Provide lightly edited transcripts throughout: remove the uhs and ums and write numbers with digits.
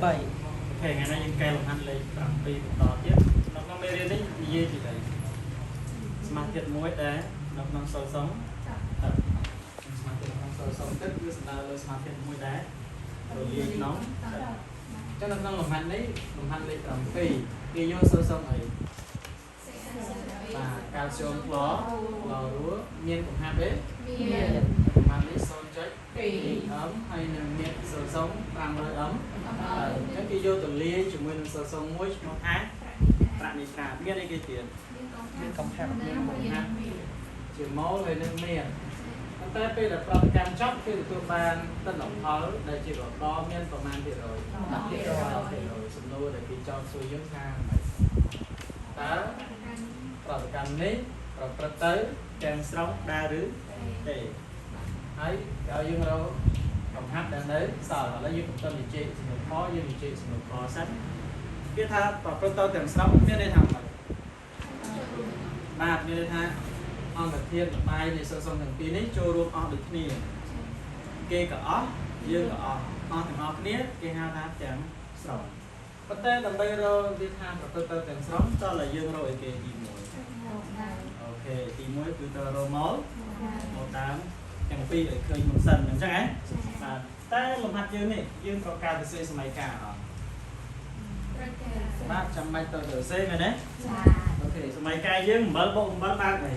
3 OK ថ្ងៃនេះយើងកែលំហាត់លេខ7បន្តទៀតនៅក្នុងមេរៀននេះនិយាយពីអីសមាធិមួយដែលនៅក្នុងសូសុងទឹកសមាធិក្នុងសូសុងទឹកគឺសំដៅលើសមាធិមួយដែលរលាយក្នុងទឹកអញ្ចឹងនៅក្នុងលំហាត់នេះលំហាត់លេខ7គេយកសូសុងអីបាទកាល់ស្យូមក្លក្លរួមានកំហាប់ទេ មាន កំហាប់នេះ0.2 m ហើយនឹងមានសូសុង500 m អញ្ចឹងគេយកទៅលាយជាមួយនឹងសរសងមួយឈ្មោះថាប្រាក់នីត្រាមានអីគេទៀត មានកំហាប់ មានកំហាប់ជាម៉ូលហើយនឹងមានប៉ុន្តែពេលដែលប្រតិកម្មចប់គឺទទួលបានទិន្នផលដែលជារដមានប្រមាណភាគរយ10%សំណួរដែលគេចោទសួរយើងថាម៉េចតើប្រតិកម្មនេះប្រព្រឹត្តទៅទាំងស្រុងដែរឬទេហើយគេឲ្យយើងរកកំហាប់ដែលនៅសល់ឥឡូវយើងកំពុងនិយាយសំណួរខយើងនិយាយសំណួរខសិនគេថាប្រព្រឹត្តទៅទាំងស្រុងមានន័យថាម៉េច បាទមានន័យថាអង្គធាតុលបាយនៃសសុំទាំងពីរនេះចូលរួមអស់ដូចគ្នាគេក៏អស់យើងក៏អស់អស់ទាំងអស់គ្នាគេហៅថាទាំងស្រុងប៉ុន្តែដើម្បីរកវាថាប្រព្រឹត្តទៅទាំងស្រុងតើតែយើងរកអីគេទី1 OK ទី1គឺទៅរកមកមកតាមទាំងពីរឲ្យឃើញមុនសិនអញ្ចឹងហ៎បាទតែលំហាត់យើងនេះយើងត្រូវការទៅសេសម័យកាលអត់បាទចាំបាច់ទៅទៅសេមែនទេ OK សម័យកាលយើង7បូក7បានអី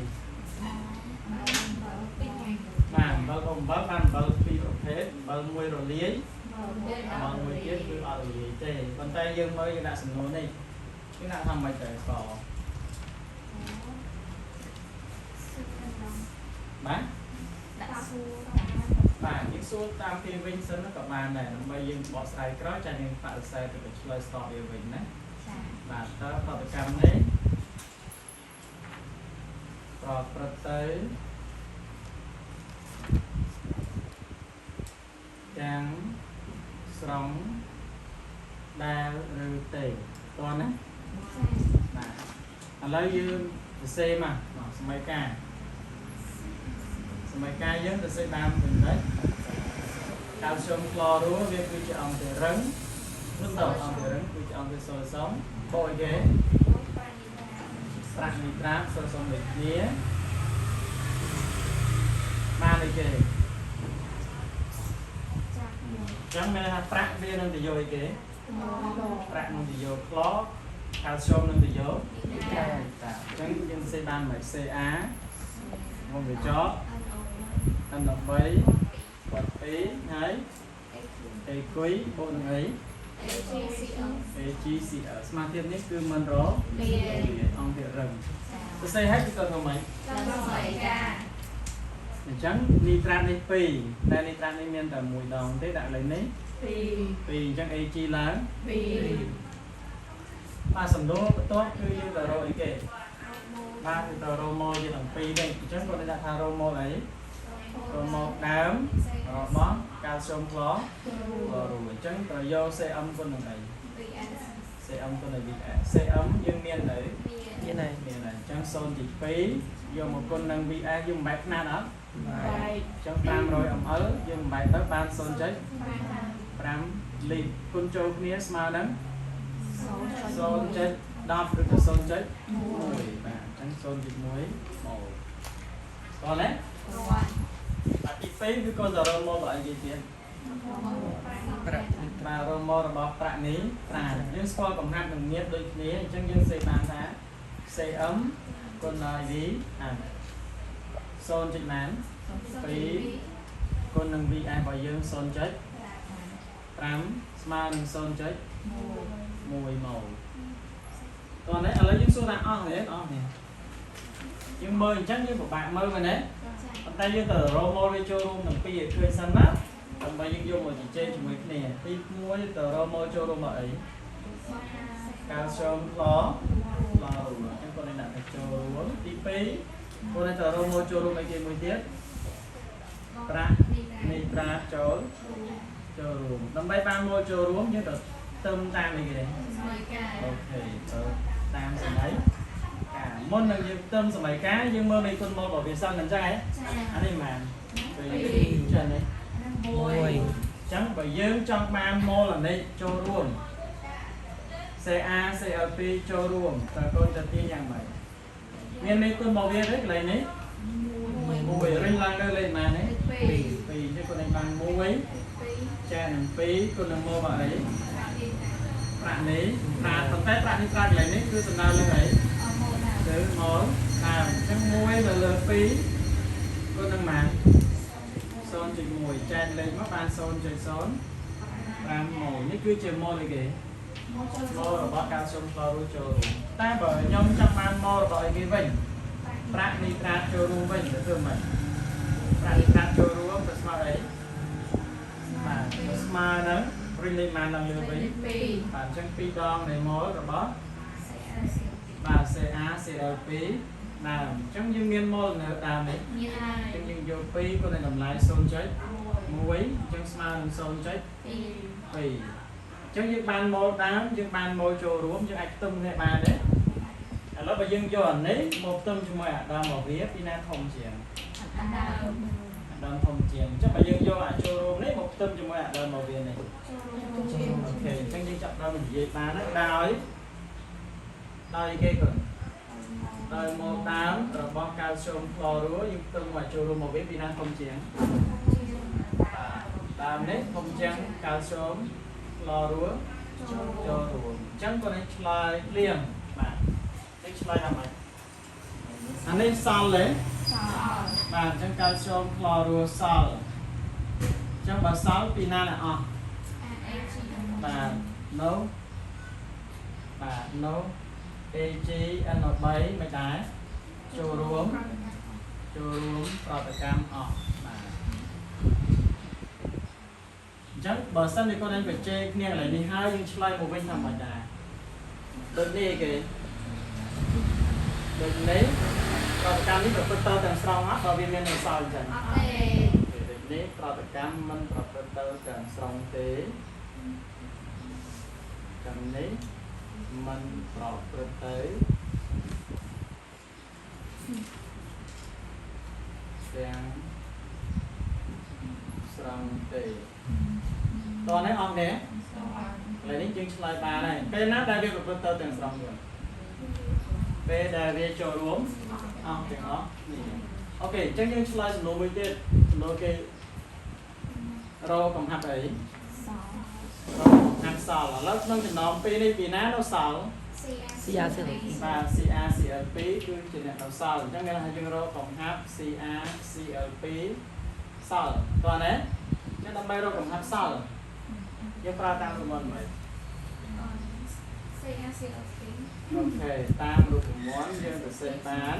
បាទ7បូក7បាន7ពីរប្រភេទ7មួយរលាយ7មួយទៀតគឺអត់រលាយទេប៉ុន្តែយើងមើលយើងដាក់សំណួរនេះយើងដាក់ថាម៉េចទៅកបាទបាទយើងសួរតាមគេវិញសិនក៏បានដែរដើម្បីយើងបកស្រាយក្រោយចាយើងបដិសេធទៅឆ្លើយស្តបវាវិញណាបាទតើប្រតិកម្មនេះប្រព្រឹត្តទៅទាំងស្រុងដែលឬទេតោះណាបាទឥឡូវយើងសរសេរមកមកសម័យកាលសម័យកាលយើងសរសេរបានវិញដែរកាល់ស្យូមក្លរួវាគឺជាអង្គធាតុរឹងនោះទៅអង្គធាតុរឹងគឺជាអង្គធាតុសូលសំបូកអីគេប្រាក់នីត្រាតសូលសំដូចគ្នាបានអីគេ ចឹងមានន័យថាប្រាក់វានឹងទៅយកអីគេប្រាក់នឹងទៅយកក្លកាល់ស្យូមនឹងទៅយកតាអញ្ចឹងយើងសរសេរបានមក CA វងកញ្ចក់ N13 បាត់2ហើយ AQ បូកនឹងអី AgCl សមាធិនេះគឺមិនរអង្គធាតុរឹងសរសេរឲ្យគឺទៅធ្វើម៉េចអញ្ចឹងនីត្រាតនេះ2តែនីត្រាតនេះមានតែមួយដងទេដាក់លេខនេះ2អញ្ចឹង Ag ឡើងបាទសំណួរបន្ទាប់គឺយើងទៅរកអីគេបាទគឺទៅរកម៉ូលជាទាំងពីរនេះអញ្ចឹងគាត់ដាក់ថារកម៉ូលអីរកម៉ូលដើមរបស់កាល់ស្យូមក្លក្លរូអញ្ចឹងត្រូវយក Cm គុណនឹងអី Cm គុណនឹង Vs Cm យើងមាននៅ មានហើយ មានហើយអញ្ចឹង0.2យកមកគុណនឹង Vs យើងមិនបែកខ្នាតអត់អញ្ចឹង500 ml យើងមិនបែកទៅបាន0.5លីត្រគុណចូលគ្នាស្មើនឹង 0.10ឬក៏0.1បាទអញ្ចឹង0.1ម៉ូលតោះណាអាទី2គឺកូនតរ៉ូម៉ូលរបស់អីគេទៀត ប្រាក់នេះ បាទរ៉ូម៉ូលរបស់ប្រាក់នេះប្រាក់យើងស្គាល់កំណាត់នឹងមៀតដូចគ្នាអញ្ចឹងយើងសេបានថា CM គុណឲ្យ V អា0.2គុណនឹង VS របស់យើង0.5ស្មើនឹង0.1ម៉ូលតោះនេះឥឡូវយើងសួរថាអស់ទេអស់ទេយើងមើលអញ្ចឹងយើងពិបាកមើលមែនទេប៉ុន្តែយើងទៅរកម៉ូលវាចូលរួមទាំងពីរឲ្យឃើញសិនណាដើម្បីយើងយកមកជជែកជាមួយគ្នាទី1ទៅរកម៉ូលចូលរួមមកអីកាល់ស្យូមក្លក្លរួមអញ្ចឹងគាត់នឹងដាក់ទៅចូលរួមទី2គាត់នឹងទៅរកម៉ូលចូលរួមអីគេមួយទៀតប្រាក់នីត្រាតចូលចូលរួមដើម្បីបានម៉ូលចូលរួមយើងទៅទឹមតាមអីគេ OK ទៅតាមសម័យកាលមុននឹងយើងទឹមសម័យកាលយើងមើលនៃគុណម៉ូលរបស់វាសិនមិនអញ្ចឹងហ៎អានេះប៉ុន្មាន2ចឹងនេះ 1 ចឹងបើយើងចង់បានម៉ូលអានេះចូលរួម CaCl2 ចូលរួមតើកូនจะទាញយ៉ាងម៉េចមានមេគុណរបស់វាទេកន្លែងនេះមួយរុញឡើងលើលេខប៉ុន្មាននេះ2ចឹងកូនឯងបាន1ចែកនឹង2គុណនឹងម៉ូលរបស់អីប្រាក់នេះប្រាក់ប៉ុន្តែប្រាក់នេះប្រាក់កន្លែងនេះគឺសំដៅលើអីគឺម៉ូលដើមអញ្ចឹង1នៅលើ2គុណនឹងប៉ុន្មាន0.1ចែកលេខមកបាន0.05ម៉ូលនេះគឺជាម៉ូលអីគេម៉ូលរបស់កាល់ស្យូមក្លរូចូលរួមតែបើខ្ញុំចង់បានម៉ូលរបស់អីគេវិញប្រាក់នីត្រាតចូលរួមវិញទៅធ្វើម៉េចប្រាក់នីត្រាតចូលរួមទៅស្មើអីបាទទៅស្មើនឹងរុញលេខប៉ុន្មានឡើងលើវិញបាទអញ្ចឹង2ដងនៃម៉ូលរបស់បាទ CaCl2 ដើមអញ្ចឹងយើងមានម៉ូលនៅដើមនេះអញ្ចឹងយើងយក2គុណនឹងតម្លៃ0.1អញ្ចឹងស្មើនឹង0.2អញ្ចឹងយើងបានម៉ូលដើមយើងបានម៉ូលចូលរួមយើងអាចផ្ទឹមគ្នាបានទេឥឡូវបើយើងយកអានេះមកផ្ទឹមជាមួយអាដើមរបស់វាពីណាធំជាងអាដើមធំជាងអញ្ចឹងបើយើងយកអាចូលរួមនេះមកផ្ទឹមជាមួយអាដើមរបស់វានេះ OK អញ្ចឹងយើងចាប់ដើមនិយាយបានហើយដោយគេគាត់ដោយមកដើមរបស់កាល់ស្យូមក្លរូយើងផ្ទឹមមកចូលរួមមកវាពីណាធំជាងដើមនេះធំជាងកាល់ស្យូមក្លរូចូលរួមអញ្ចឹងគាត់នេះឆ្លើយភ្លាមបាទនេះឆ្លើយថាម៉េចអានេះសល់ទេបាទអញ្ចឹងកាល់ស្យូមក្លរូសល់អញ្ចឹងបើសល់ពីណាអ្នកអស់បាទ no បាទ no AgNO3 មិនដែរចូលរួមចូលរួមប្រតិកម្មអស់បាទអញ្ចឹងបើសិនជាគាត់ឯងបច្ចេកគ្នាកន្លែងនេះហើយយើងឆ្លើយមកវិញថាមិនដែរដូចនេះគេដូចនេះប្រតិកម្មនេះប្រព្រឹត្តទៅទាំងស្រុងអត់បើវាមាននៅសល់អញ្ចឹងដូចនេះប្រតិកម្មមិនប្រព្រឹត្តទៅទាំងស្រុងទេកម្មនេះមិនប្រព្រឹត្តទៅទាំងស្រុងទេតោះនេះអង្គនេះឥឡូវនេះយើងឆ្លើយបានហើយពេលណាដែលវាប្រព្រឹត្តទៅទាំងស្រុងវិញពេលដែលវាចូលរួមអស់ទាំងអស់នេះ OK អញ្ចឹងយើងឆ្លើយសំណួរមួយទៀតសំណួរគេរកកំហាប់អីរកកំហាប់សល់ឥឡូវក្នុងចំណោមពីរនេះពីណានៅសល់ CaCl2 បាទ CaCl2 គឺជាអ្នកនៅសល់អញ្ចឹងគេថាយើងរកកំហាប់ CaCl2 សល់តោះណាអញ្ចឹងដើម្បីរកកំហាប់សល់យើងប្រើតាមរូបមន្តមិន OK តាមរូបមន្តយើងសរសេរបាន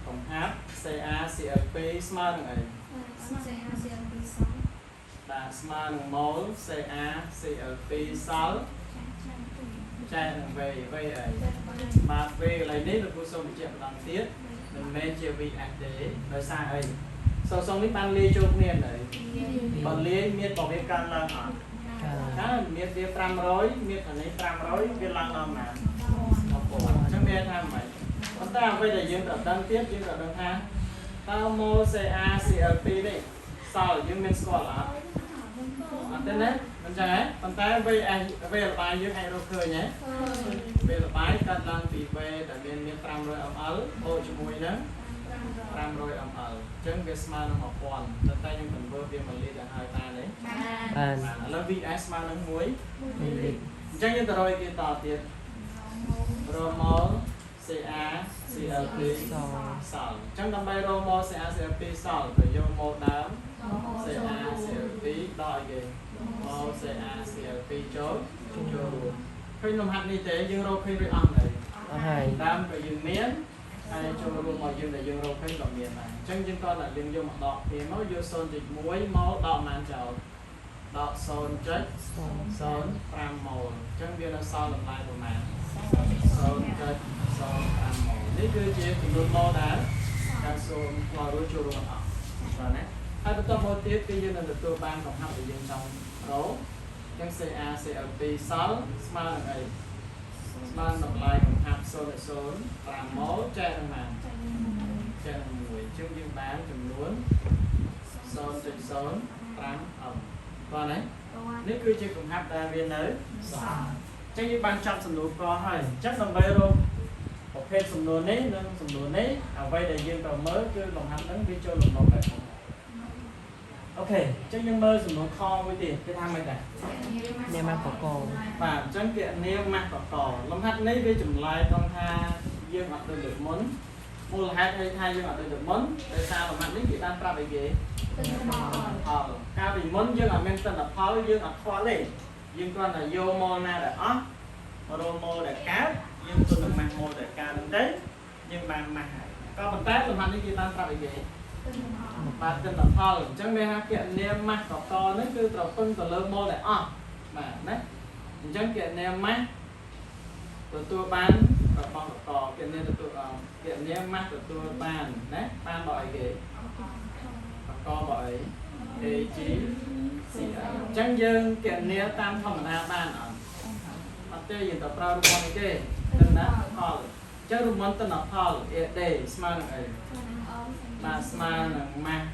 កំហាប់ CaCl2 ស្មើនឹងអីបាទស្មើនឹងម៉ូល CaCl2 សល់ចែកនឹង V V អីបាទ V កន្លែងនេះលោកគ្រូសូមបញ្ជាក់ម្ដងទៀតមិនមែនជា VS ទេដោយសារអីសូសុងនេះបានលាយចូលគ្នានៅបើលាយមានបើវាកើនឡើងអត់កើនមានវា500មានអានេះ500វាឡើងដល់ប៉ុន្មាន1000អញ្ចឹងវាថាម៉េចប៉ុន្តែអ្វីដែលយើងត្រូវដឹងទៀតយើងត្រូវដឹងថាតើម៉ូល CaCl2 នេះសល់យើងមានស្គាល់អត់អត់ទេណាមិនចឹងហ៎ប៉ុន្តែ VS V ល្បាយយើងអាចរកឃើញហ៎ V ល្បាយកាត់ឡើងពី V ដែលមាន500 ml បូកជាមួយនឹង500 ml អញ្ចឹងវាស្មើនឹង1000ប៉ុន្តែយើង convert វាមកលីត្រទៅហើយបានទេ បាន បាទឥឡូវ VS ស្មើនឹង1 1លីត្រ អញ្ចឹងយើងទៅរកគេតទៀតរកម៉ូល CaCl2 សល់អញ្ចឹងដើម្បីរកម៉ូល CaCl2 សល់ទៅយកម៉ូលដើម CaCl2 ដល់ឲ្យគេម៉ូល CaCl2 ចូលចូលរួមឃើញលំហាត់នេះទេយើងរកឃើញរួចអស់ហើយ អស់ហើយ ដើមក៏យើងមានហើយចូលរួមមកយើងដែលយើងរកឃើញក៏មានដែរអញ្ចឹងយើងក៏តែយើងយកមកដកគ្នាមកយក0.1មកដកប៉ុន្មានចោលដក0.05ម៉ូលអញ្ចឹងវានៅសល់តម្លៃប្រមាណ0.05ម៉ូលនេះគឺជាចំនួនម៉ូលដែលការសូមផ្លោរួចចូលរួមអស់បាទណាហើយបន្តមកទៀតគឺយើងនឹងទទួលបានកំហាប់ដែលយើងចង់រកអញ្ចឹង CaCl2 សល់ស្មើនឹងអីស្មើនឹងតម្លៃកំហាប់0.05ម៉ូលចែកនឹងប៉ុន្មានចែកនឹង1អញ្ចឹងយើងបានចំនួន0.05 35 m បាទណានេះគឺជាកំហាប់ដែលវានៅសល់អញ្ចឹងយើងបានចាប់សំណួរកហើយអញ្ចឹងដើម្បីរកប្រភេទសំណួរនេះនិងសំណួរនេះអ្វីដែលយើងត្រូវមើលគឺលំហាត់ហ្នឹងវាចូលលំនាំបែបហ្នឹង OK អញ្ចឹងយើងមើលសំណួរខមួយទៀតគេថាម៉េចដែរ អ្នកមកកក បាទអញ្ចឹងគណនាម៉ាស់កកលំហាត់នេះវាចម្លែកត្រង់ថាយើងអត់ដូចលើកមុនមូលហេតុអីថាយើងអត់ដូចលើកមុនដោយសារលំហាត់នេះគេបានប្រាប់អីគេផលកាលពីមុនយើងអត់មានទិន្នផលយើងអត់ខ្វល់ទេយើងគ្រាន់តែយកម៉ូលណាដែលអស់រកម៉ូលដែលកើតយើងទុននឹងម៉ាស់ម៉ូលដែលកើតហ្នឹងទៅយើងបានម៉ាស់ហើយក៏ប៉ុន្តែលំហាត់នេះគេបានប្រាប់អីគេបាទទិន្នផលអញ្ចឹងមានថាគណនាម៉ាស់កកហ្នឹងគឺត្រូវពឹងទៅលើម៉ូលដែលអស់បាទណាអញ្ចឹងគណនាម៉ាស់ទទួលបានរបស់កកគណនាទទួលគណនាម៉ាស់ទទួលបានណាបានបើអីគេកកបើអី A G C L អញ្ចឹងយើងគណនាតាមធម្មតាបានអត់អត់ទេយើងត្រូវប្រើរូបមន្តអីគេទិន្នផលអញ្ចឹងរូបមន្តទិន្នផល A D ស្មើនឹងអីបាទស្មើនឹងម៉ាស់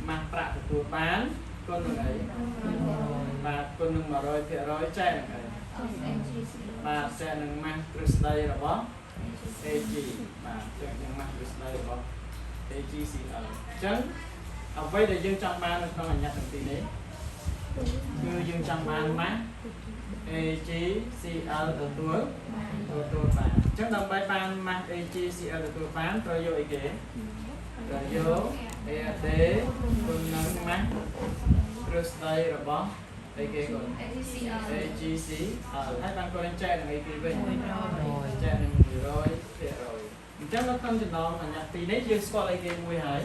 ម៉ាស់ប្រាក់ទទួលបានគុណនឹងអីបាទគុណនឹង100%ចែកនឹងអីបាទចែកនឹងម៉ាស់ទ្រឹស្ដីរបស់ AG បាទចែកនឹងម៉ាស់ទ្រឹស្ដីរបស់ AGCL អញ្ចឹងអ្វីដែលយើងចង់បាននៅក្នុងអញ្ញត្តិទាំងពីរនេះគឺយើងចង់បានម៉ាស់ AGCL ទទួលទទួលបានអញ្ចឹងដើម្បីបានម៉ាស់ AGCL ទទួលបានត្រូវយកអីគេត្រូវយក AD គុណនឹងម៉ាស់ទ្រឹស្ដីរបស់អីគេគុណ AGCL ហើយបានគាត់ចែកនឹងអីគេវិញចែកនឹង100%អញ្ចឹងនៅក្នុងចំណោមអញ្ញត្តិពីរនេះយើងស្គាល់អីគេមួយហើយ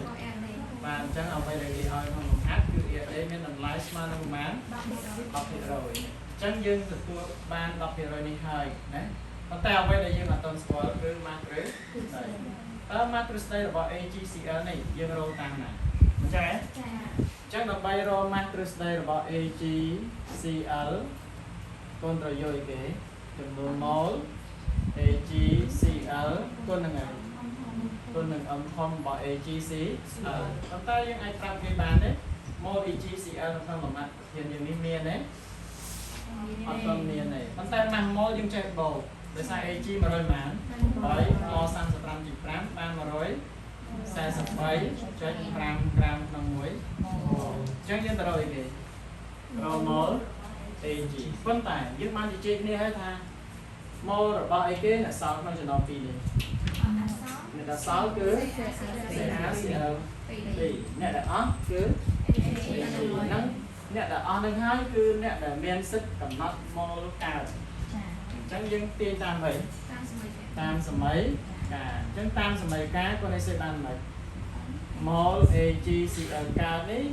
បាទអញ្ចឹងអ្វីដែលគេឲ្យក្នុងលំហាត់គឺ ERA មានតម្លៃស្មើនឹងប្រមាណ10%អញ្ចឹងយើងទទួលបាន10%នេះហើយណាប៉ុន្តែអ្វីដែលយើងអត់ទាន់ស្គាល់គឺម៉ាស់ទ្រឹស្ដីតើម៉ាស់ទ្រឹស្ដីរបស់ AGCL នេះយើងរកតាមណាអញ្ចឹងហ៎អញ្ចឹងដើម្បីរកម៉ាស់ទ្រឹស្ដីរបស់ AGCL កូនត្រូវយកអីគេចំនួនម៉ូល AGCL គុណនឹងអីគុណនឹង M ធំរបស់ AGCL ប៉ុន្តែយើងអាចប្រាប់គេបានទេម៉ូល AGCL នៅក្នុងលំហាត់ប្រធានយើងនេះមានទេអត់ទាន់មានទេប៉ុន្តែម៉ាស់ម៉ូលយើងចេះបូកដោយសារ AG 100ម៉ាន3ម៉ូល35.5បាន143.5ក្រាមក្នុងមួយអញ្ចឹងយើងទៅរកអីគេរកម៉ូល AG ប៉ុន្តែយើងបានជជែកគ្នាហើយថាម៉ូលរបស់អីគេអ្នកសល់ក្នុងចំណោមពីរនេះអ្នកដែលសល់គឺ CaCl 2អ្នកដែលអស់គឺ AG ហ្នឹងអ្នកដែលអស់នឹងហើយគឺអ្នកដែលមានសិទ្ធិកំណត់ម៉ូលកើតអញ្ចឹងយើងទាញតាមអីតាមសម័យកាលអញ្ចឹងតាមសម័យកាលគាត់ឲ្យសេបានមិនម៉ូល AgCl កើតនេះ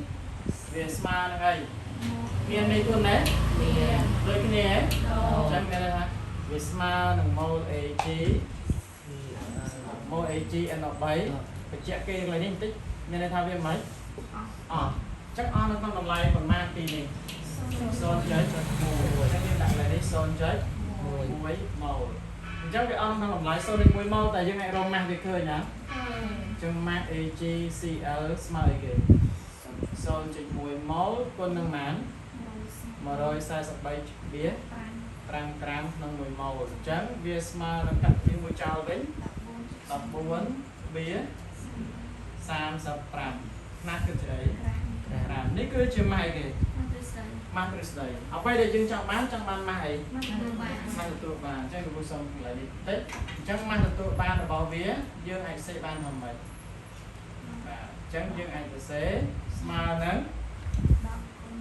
វាស្មើនឹងអីមាននេះគុណណាដូចគ្នាហ៎អញ្ចឹងមានន័យថាវាស្មើនឹងម៉ូល Ag ម៉ូល Ag NO3 បញ្ជាក់គេកន្លែងនេះបន្តិចមានន័យថាវាមិនអស់អញ្ចឹងអស់នៅក្នុងតម្លៃប្រមាណពីនេះ0.1អញ្ចឹងយើងដាក់កន្លែងនេះ0.1ម៉ូលអញ្ចឹងវាអស់ក្នុងតម្លៃ0.1ម៉ូលតែយើងអាចរកម៉ាស់វាឃើញណាអញ្ចឹងម៉ាស់ AgCl ស្មើអីគេ0.1ម៉ូលគុណនឹងប៉ុន្មាន143បៀ5ក្រាមក្នុង1ម៉ូលអញ្ចឹងវាស្មើនឹងកាត់ពីមួយចោលវិញ14បៀ35ណាស់គឺជាអី5នេះគឺជាម៉ាស់អីគេម៉ាស់ទ្រឹស្ដីអ្វីដែលយើងចង់បានចង់បានម៉ាស់អីម៉ាស់ទទួលបានអញ្ចឹងលោកគ្រូសុំកន្លែងនេះបន្តិចអញ្ចឹងម៉ាស់ទទួលបានរបស់វាយើងអាចសេបានថាម៉េចបាទអញ្ចឹងយើងអាចសរសេរស្មើនឹង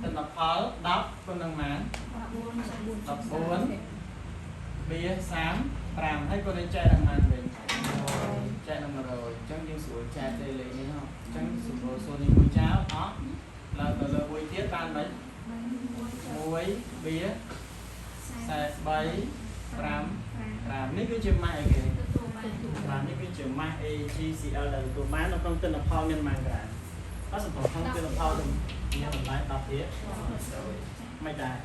ទិន្នផល10គុណនឹងប៉ុន្មាន14បៀ35ហើយគុណនឹងចែកនឹងប៉ុន្មានវិញចែកនឹង100អញ្ចឹងយើងស្រួលចែកទេលេខនេះហ៎អញ្ចឹងសម្រួលសូន្យនេះមួយចោលអស់ឡើងទៅលើមួយទៀតបានមិន1បៀ43 5 5នេះគឺជាម៉ាស់អីគេបាទនេះគឺជាម៉ាស់ AgCl ដែលទទួលបាននៅក្នុងទិន្នផលមានប៉ុន្មានក្រាមអត់សម្រាប់ក្នុងទិន្នផលមានតម្លៃ10ភាគមិនដែរ